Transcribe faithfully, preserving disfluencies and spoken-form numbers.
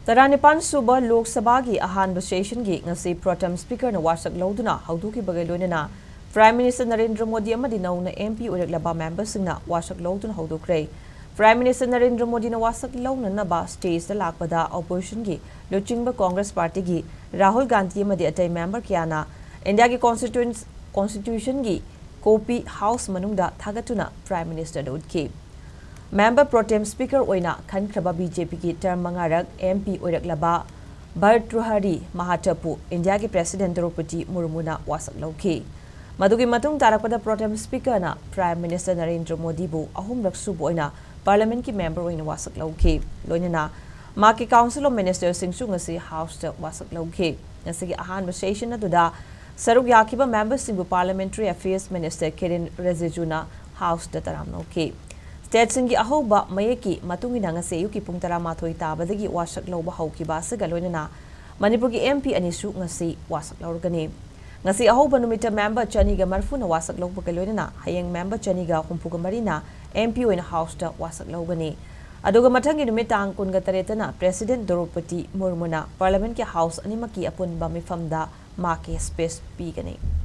ꯇꯔꯥꯅꯤꯄꯥꯟ ꯁꯨꯕ ꯂꯣꯛ ꯁꯚꯥꯒꯤ ꯑꯍꯥꯟꯕ ꯁꯦꯁꯟꯒꯤ ꯉꯁꯤ ꯄ꯭ꯔꯣꯇꯦꯝ ꯁ꯭ꯄꯤꯀꯔꯅ ꯋꯥꯁꯛ ꯂꯧꯗꯨꯅ ꯍꯧꯗꯣꯛꯈꯤꯕꯒ ꯂꯣꯏꯅꯅ ꯄ꯭ꯔꯥꯏꯝ ꯃꯤꯅꯤꯁꯇꯔ ꯅꯔꯦꯟꯗ꯭ꯔ ꯃꯣꯗꯤ ꯑꯃꯗꯤ ꯅꯧꯅ ꯑꯦꯝ ꯄꯤ ꯑꯣꯏꯔꯛꯂꯕ ꯃꯦꯝꯕꯔꯁꯤꯡꯅ ꯋꯥꯁꯛ ꯂꯧꯗꯨꯅ ꯍꯧꯗꯣꯛꯈ꯭ꯔꯦ꯫ ꯄ꯭ꯔꯥꯏꯝ ꯃꯤꯅꯤꯁꯇꯔ ꯅꯔꯦꯟꯗ꯭ꯔ ꯃꯣꯗꯤꯅ ꯋꯥꯁꯛ ꯂꯧꯅꯅꯕ ꯁ꯭ꯇꯦꯖꯇ ꯂꯥꯛꯄꯗ ꯑꯣꯄꯣꯖꯤꯁꯟꯒꯤ ꯂꯨꯆꯤꯡꯕ ꯀꯣꯡꯒ꯭ꯔꯦꯁ ꯄꯥꯔꯇꯤꯒꯤ ꯔꯥꯍꯨꯜ ꯒꯥꯟꯙꯤ ꯑꯃꯗꯤ ꯑꯇꯩ ꯃꯦꯝꯕꯔ ꯀꯌꯥꯅ ꯏꯟꯗꯤꯌꯥꯒꯤ ꯀꯣꯟꯁꯇꯤꯇ꯭ꯌꯨꯟ-, ꯀꯣꯟꯁꯇꯤꯇ꯭ꯌꯨꯁꯟꯒꯤ ꯀꯣꯄꯤ ꯍꯥꯎꯁ ꯃꯅꯨꯡꯗ ꯊꯥꯒꯠꯇꯨꯅ ꯄ꯭ꯔꯥꯏꯝ ꯃꯤꯅꯤꯁꯇꯔꯗ ꯎꯠꯈꯤ꯫ ꯃꯦꯝꯕꯔ ꯄ꯭ꯔꯣꯇꯦꯝ ꯁ꯭ꯄꯤꯀꯔ ꯑꯣꯏꯅ ꯈꯟꯈ꯭ꯔꯕ ꯕꯤ ꯖꯦ ꯄꯤꯒꯤ ꯇꯔꯝ ꯃꯉꯥꯔꯛ ꯑꯦꯝ ꯄꯤ ꯑꯣꯏꯔꯛꯂꯕ ꯚꯔꯇ꯭ꯔꯨꯍꯔꯤ ꯃꯍꯥꯇꯕꯄꯨ ꯏꯟꯗꯤꯌꯥꯒꯤ ꯄ꯭ꯔꯦꯁꯤꯗꯦꯟ ꯗ꯭ꯔꯧꯄꯗꯤ ꯃꯨꯔꯃꯨꯅ ꯋꯥꯁꯛ ꯂꯧꯈꯤ꯫ ꯃꯗꯨꯒꯤ ꯃꯇꯨꯡ ꯇꯥꯔꯛꯄꯗ ꯄ꯭ꯔꯣꯇꯦꯝ ꯁ꯭ꯄꯤꯀꯔꯅ ꯄ꯭ꯔꯥꯏꯝ ꯃꯤꯅꯤꯁꯇꯔ ꯅꯔꯦꯟꯗ꯭ꯔ ꯃꯣꯗꯤꯕꯨ ꯑꯍꯨꯝꯂꯛ ꯁꯨꯕ ꯑꯣꯏꯅ ꯄꯥꯔꯂꯤꯌꯥꯃꯦꯟꯠꯀꯤ ꯃꯦꯝꯕꯔ ꯑꯣꯏꯅ ꯋꯥꯁꯛ ꯂꯧꯈꯤ꯫ ꯂꯣꯏꯅꯅ ꯃꯍꯥꯛꯀꯤ ꯀꯥꯎꯟꯁꯤꯜ ꯑꯣꯐ ꯃꯤꯅꯤꯁꯇꯔꯁꯤꯡꯁꯨ ꯉꯁꯤ ꯍꯥꯎꯁꯇ ꯋꯥꯁꯛ ꯂꯧꯈꯤ꯫ ꯉꯁꯤꯒꯤ ꯑꯍꯥꯟꯕ ꯁꯦꯁꯟ ꯑꯗꯨꯗ ꯁꯔꯨꯛ ꯌꯥꯈꯤꯕ ꯃꯦꯝꯕꯔꯁꯤꯡꯕꯨ ꯄꯥꯔꯂꯤꯌꯥꯃꯦꯟꯇꯔꯤ ꯑꯐꯤꯌꯔꯁ ꯃꯤꯅꯤꯁꯇꯔ ꯀꯤꯔꯦꯟ ꯔꯤꯖꯤꯖꯨꯅ ꯍꯥꯎꯁꯇ ꯇꯔꯥꯝꯅ ꯑꯣꯛꯈꯤ꯫ ꯁ꯭ꯇꯦꯠꯁꯤꯡꯒꯤ ꯑꯍꯧꯕ ꯃꯌꯦꯛꯀꯤ ꯃꯇꯨꯡ ꯏꯟꯅ ꯉꯁꯤ ꯑꯌꯨꯛꯀꯤ ꯄꯨꯡ ꯇꯔꯥꯃꯥꯊꯣꯏ ꯇꯥꯕꯗꯒꯤ ꯋꯥꯁꯛ ꯂꯧꯕ ꯍꯧꯈꯤꯕ ꯑꯁꯤꯒ ꯂꯣꯏꯅꯅ ꯃꯅꯤꯄꯨꯔꯒꯤ ꯑꯦꯝ ꯄꯤ ꯑꯅꯤꯁꯨ ꯉꯁꯤ ꯋꯥꯁꯛ ꯂꯧꯔꯒꯅꯤ꯫ ꯉꯁꯤ ꯑꯍꯧꯕ ꯅꯨꯃꯤꯠꯇ ꯃꯦꯝꯕꯔ ꯆꯅꯤꯒ ꯃꯔꯤꯐꯨꯅ ꯋꯥꯁꯛ ꯂꯧꯕꯒ ꯂꯣꯏꯅꯅ ꯍꯌꯦꯡ ꯃꯦꯝꯕꯔ ꯆꯅꯤꯒ ꯍꯨꯝꯐꯨꯒ ꯃꯔꯤꯅ ꯑꯦꯝ ꯄꯤ ꯑꯣꯏꯅ ꯍꯥꯎꯁꯇ ꯋꯥꯁꯛ ꯂꯧꯒꯅꯤ꯫ ꯑꯗꯨꯒ ꯃꯊꯪꯒꯤ ꯅꯨꯃꯤꯠ ꯇꯥꯡ ꯀꯨꯟꯒ ꯇꯔꯦꯠꯇꯅ ꯄ꯭ꯔꯦꯁꯤꯗꯦꯟꯠ ꯗ꯭ꯔꯧꯄꯗꯤ ꯃꯨꯔꯃꯨꯅ ꯄꯥꯔꯂꯤꯌꯥꯃꯦꯟꯠꯀꯤ ꯍꯥꯎꯁ ꯑꯅꯤꯃꯛꯀꯤ ꯑꯄꯨꯟꯕ ꯃꯤꯐꯝꯗ ꯃꯍꯥꯛꯀꯤ ꯁ꯭ꯄꯤꯆ ꯄꯤꯒꯅꯤ꯫